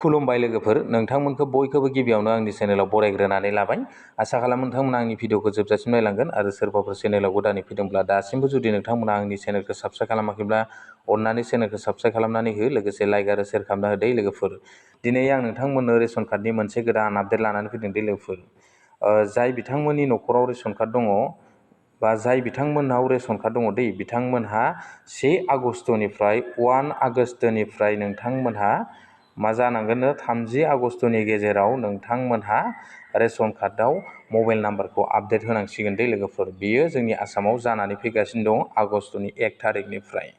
खुलुमबाय लोगोफोर, नोंथांमोनखौ बयखौबो गिबियावनो आंनि चेनेलाव बरायग्रोनानै लाबाय। आसा खालामो नोंथांमोना आंनि भिडिअखौ जोबजासिम नायलांगोन आरो सोरबाफोर चेनेलाव गोदानै फैदोंब्ला दासिमबो जुदि नोंथांमोना आंनि चेनेलखौ साबस्क्राइब खालामाखैब्ला अन्नानै चेनेलखौ साबस्क्राइब खालामनानै हो, लोगोसे लाइक आरो शेयार खालामना होदो लोगोफोर। दिनै आं नोंथांमोननो रेशन कार्डनि मोनसे गोदान आपडेट लानानै फैदों लोगोफोर। जाय बिथांमोननि न'खराव रेशन कार्ड दङ बा जाय बिथांमोननाव रेशन कार्ड दङ बिथांमोनहा 1 आगस्टनिफ्राय 1 आगस्टनिफ्राय नोंथांमोनहा मा जानांगोननो 30 आगस्टनि गेजेराव नोंथांमोनहा रेशन कार्डआव मबाइल नाम्बारखौ आपडेट होनांसिगोन लोगोफोर। बियो जोंनि आसामाव जानानै फैगासिनो दं आगस्टनि 1 थारिखनिफ्राय।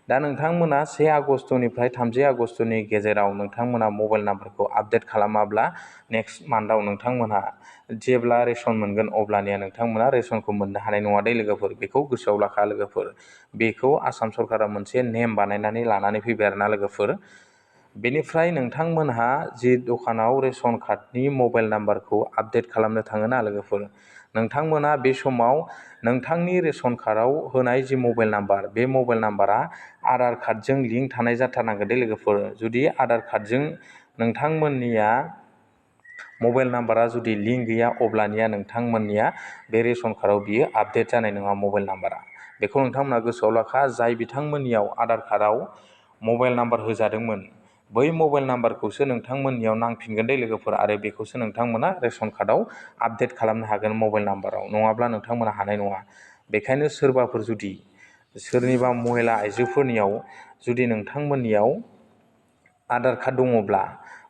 दा नोंथांमोना 1 आगस्टनिफ्राय 30 आगस्टनि गेजेराव नोंथांमोना मबाइल नाम्बारखौ आपडेट खालामाब्ला नेक्स्ट मान्थआव नोंथांमोनहा जेब्ला रेशन मोनगोन अब्लानिया नोंथांमोना रेशनखौ मोननो हानाय नङा लोगोफोर। बेखौ गोसोआव लाखा लोगोफोर। बेखौ आसाम सरकारा मोनसे नेम बानायनानै लानानै फैबाय आरोना लोगोफोर। बेनिफ्राय नोंथांमोनहा जि दखानाव रेशन कार्डनि मबाइल नाम्बारखौ आपडेट खालामनो थाङोना लोगोफोर, नोंथांमोना बे समाव नोंथांनि रेशन कार्डआव होनाय जि मबाइल नाम्बार, बे मबाइल नाम्बारा आधार कार्डजों लिंक थानाय जाथारनांगोन लोगोफोर। जुदि आधार कार्डजों नोंथांमोननिया मबाइल नाम्बारा जुदि लिंक गैया अब्लानिया नोंथांमोननिया बे रेशन कार्डआव बियो आपडेट जानाय नङा मबाइल नाम्बारा। बेखौ नोंथांमोना गोसोआव लाखा। जाय बिथांमोननियाव आधार कार्डआव मबाइल नाम्बार होजादोंमोन बै मबाइल नाम्बारखौसो नोंथांमोननियाव नांफिनगोन लोगोफोर, आरो बेखौसो नोंथांमोना रेशन कार्डआव आपडेट खालामनो हागोन मबाइल नाम्बाराव, नङाब्ला नोंथांमोना हानाय नङा। बेखायनो सोरबाफोर जुदि सोरनिबा महिला आइजोफोरनियाव जुदि नोंथांमोननियाव आधार कार्ड दङब्ला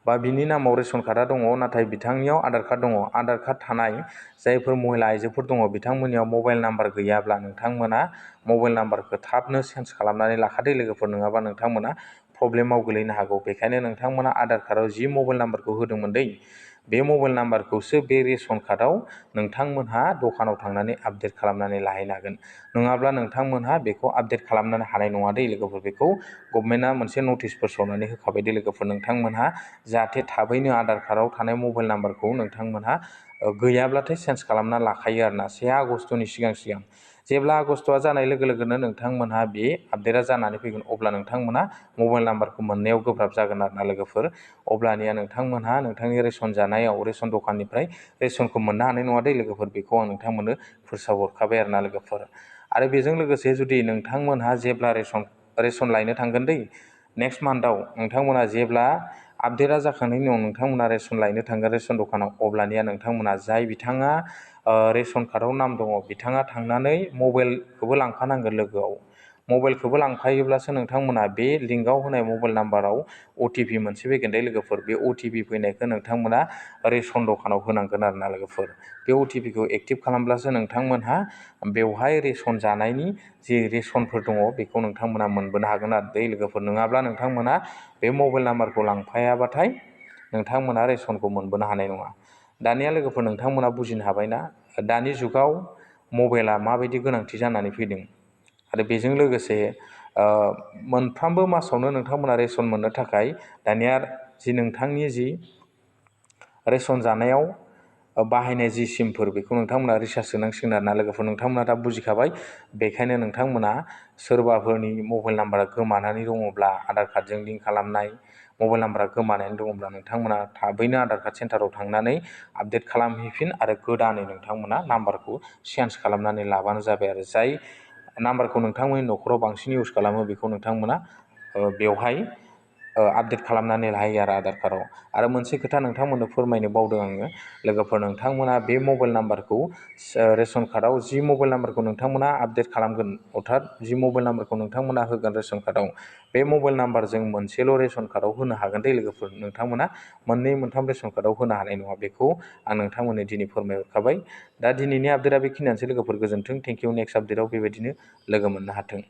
बा बिनि नामाव रेशन कार्डआ दङ नाथाय बिथांनियाव आधार कार्ड दङ, आधार कार्ड थानाय जायफोर महिला आइजोफोर दङ बिथांमोननियाव मबाइल नाम्बार गैयाब्ला नोंथांमोना मबाइल नाम्बारखौ थाबनो चेन्ज खालामनानै लाखादो लोगोफोर, नङाबा नोंथांमोना प्रब्लेमाव गोलैनो हागौ। बेखायनो नोंथांमोना आधार कार्डआव जि मबाइल नाम्बारखौ होदोंमोन बे मबाइल नाम्बारखौसो बे रेशन कार्डआव नोंथांमोनहा दखानाव थांनानै आपडेट खालामनानै लाहैनो हागोन। नङाब्ला नोंथांमोनहा बेखौ आपडेट खालामनो हानाय नङा लोगोफोर। बेखौ गभर्नमेन्टआ मोनसे नटिसफोर सौनानै होखाबाय लोगोफोर। नोंथांमोनहा जाहाथे थाबैनो आधार कार्डआव थानाय मबाइल नाम्बारखौ नोंथांमोनहा गैयाब्लाथाय चेन्ज खालामना लाखायो आरोना 1 आगस्टनि सिगां। जेब्ला आगस्टआ जानाय लोगो लोगोनो नोंथांमोनहा बे आपडेटआ जानानै फैगोन अब्ला नोंथांमोना मबाइल नाम्बारखौ मोननायाव गोब्राब जागोन आरोना लोगोफोर। अब्लानिया नोंथांमोनहा नोंथांनि रेशन जानायाव रेशन दखाननिफ्राय रेशनखौ मोननो हानाय नङा लोगोफोर। बेखौ आं नोंथांमोननो फोरमायहरखाबाय आरोना लोगोफोर। आरो बेजों लोगोसे जुदि नोंथांमोनहा जेब्ला रेशन लायनो थांगोन नेक्स्ट मान्थआव नोंथांमोना जेब्ला आपडेटआ जाखांनायनि उनाव नोंथांमोना रेशन लायनो थांगोन रेशन दखानाव, अब्लानिया नोंथांमोना जाय बिथाङा रेशन कार्डआव नाम दङ बिथाङा थांनानै मबाइलखौबो लांफानांगोन लोगोआव। मबाइलखौबो लांफायोब्लासो नोंथांमोना बे लिंकआव होनाय मबाइल नाम्बाराव OTP मोनसे फैगोन लोगोफोर। बे OTP फैनायखौ नोंथांमोना रेशन दखानाव होनांगोन आरोना लोगोफोर। बे OTPखौ एक्टिभ खालामब्लासो नोंथांमोनहा बेवहाय रेशन जानायनि जि रेशनफोर दङ बेखौ नोंथांमोना मोनबोनो हागोन आरो लोगोफोर। नङाब्ला नोंथांमोना बे मबाइल नाम्बारखौ लांफायाबाथाय नोंथांमोना रेशनखौ मोनबोनो हानाय नङा। दानिया लोगोफोर नोंथांमोना बुजिनो हाबायना दानि जुगाव मबाइला माबायदि गोनांथि जानानै फैदों। आरो बेजों लोगोसे मोनफ्रोमबो मासावनो नोंथांमोना रेशन मोननो थाखाय दानिया नोंथांनि रेशन जानायाव बाहायनाय जि सिमफोर बेखौ नोंथांमोना रिसार्ज सोनांसिगोन आरोना लोगोफोर। नोंथांमोना दा बुजिखाबाय। बेखायनो नोंथांमोना सोरबाफोरनि मबाइल नाम्बारा गोमानानै दङब्ला, आधार कार्डजों लिंक खालामनाय मबाइल नाम्बारा गोमानानै दङब्ला नोंथांमोना थाबैनो आधार कार्ड सेन्टाराव थांनानै आपडेट खालामहैफिन आरो गोदानै नोंथांमोना नाम्बारखौ चेन्ज खालामनानै लाबानो जाबाय। आरो जाय नाम्बारखौ नोंथांमोननि न'खराव बांसिन इउज खालामो बेखौ नोंथांमोना बेवहाय आपडेट खालामनानै लाहैयो आरो आधार कार्डआव। आरो मोनसे खोथा नोंथांमोननो फोरमायनो बावदों आङो लोगोफोर, नोंथांमोना बे मबाइल नाम्बारखौ रेशन कार्डआव जि मबाइल नाम्बारखौ नोंथांमोना आपडेट खालामगोन, अर्थात जि मबाइल नाम्बारखौ नोंथांमोना होगोन रेशन कार्डआव, बे मबाइल नाम्बारजों मोनसेल' रेशन कार्डआव होनो हागोन लोगोफोर। नोंथांमोना मोननै मोनथाम रेशन कार्डआव होनो हानाय नङा। बेखौ आं नोंथांमोननो दिनै फोरमायहरखाबाय। दा दिनैनि आपडेटआ बेखिनियानोसै लोगोफोर। गोजोन्थों, थेंक इउ। नेक्स्ट आपडेटआव बेबायदिनो लोगो मोननो हाथों।